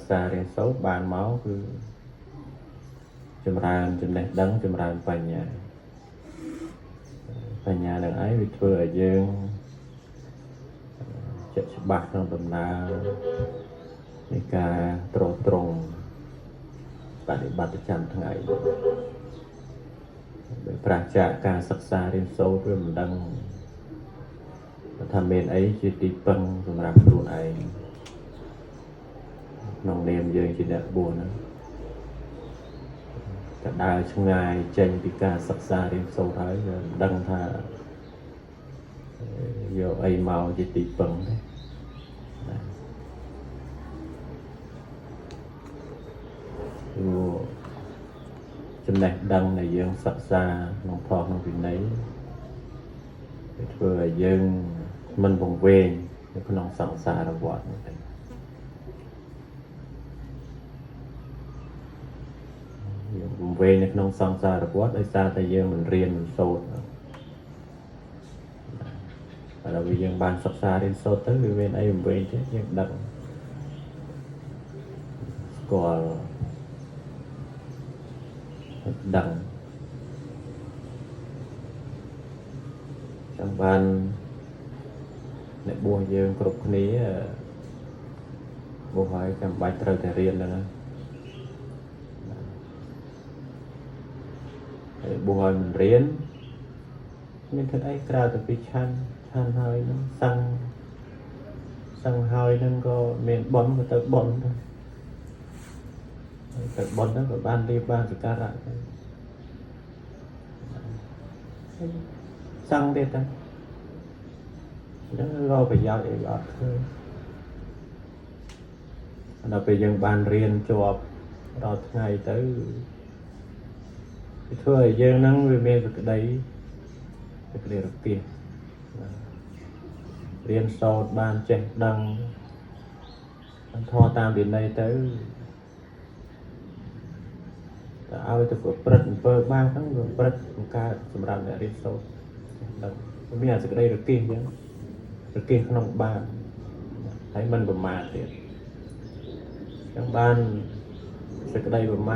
ក្សារៀនសូត្របានមកគឺចម្រើនចំណេះដឹងចម្រើនបញ្ញាបញ្ញានឹងឯងវាធ្វើឲ្យយើងចិត្តច្បាស់ក្នុងដំណើរនៃការទ្រទ្រង់បដិបត្តិប្រចាំថ្ងៃបើប្រាសចាកការសិក្សារៀនសូត្រវាមិនដឹងថាមានអីជាទីពឹងសម្រាប់ខ្លួនឯងក្នុងនាមយើងជាអ្នកបួសហ្នឹងតែដើរឆ្ងាយចេញពីការសិក្សារៀនសូត្រហើយវាមិនដឹងថាយកអីមកជាទីពឹងទេណាព្រោះចំណេះដឹងដែលយើងសិក្សាក្នុងធម៌ក្នុងវិន័យវាធ្វើឲ្យយើងមិនវង្វេងនៅក្នុងសង្សារវដ្តនោះទេយើងវង្វេងនៅក្នុងសង្សារវដ្តដោយសារតែយើងមិនរៀនមិនសូត្រតែដល់វាយើងបានសិក្សារៀនសូត្រទៅវាមានអីវង្វេងទេយើងដឹងស្គាល់ដឹងចង់បានអ្នកបួសយើងគ្រប់គ្នាបួសហើយចាំបាច់ត្រូវតែរៀនហ្នឹងណាហើយបួសហើយមិនរៀនមានធ្វើអីក្រៅតែពីឆាន់ឆាន់ហើយហ្នឹងសឹងសឹងហើយហ្នឹងក៏មានបុណ្យក៏ទៅបុណ្យទៅហើយទៅបុណ្យហ្នឹងក៏បានរៀបបានសក្ការៈទៅហើយសឹងទៀតទៅអញ្ចឹងរកប្រយោជន៍អីអត់ឃើញដល់ពេលយើងបានរៀនជាប់រាល់ថ្ងៃទៅវាធ្វើឲ្យយើងហ្នឹងវាមានសេចក្តីសេចក្តីរគាសរៀនសូត្របានចេះដឹងបានធម៌តាមវិន័យទៅតែឲ្យទៅប្រព្រឹត្តអំពើបាបហ្នឹងវាប្រព្រឹត្តបង្កើតសម្រាប់អ្នករៀនសូត្រចេះដឹងវាមានអាសេចក្តីរគាសអញ្ចឹងរគាសក្នុងបាបហើយមិនប្រមាទទៀតអញ្ចឹងបានសេចក្តីប្រមាទ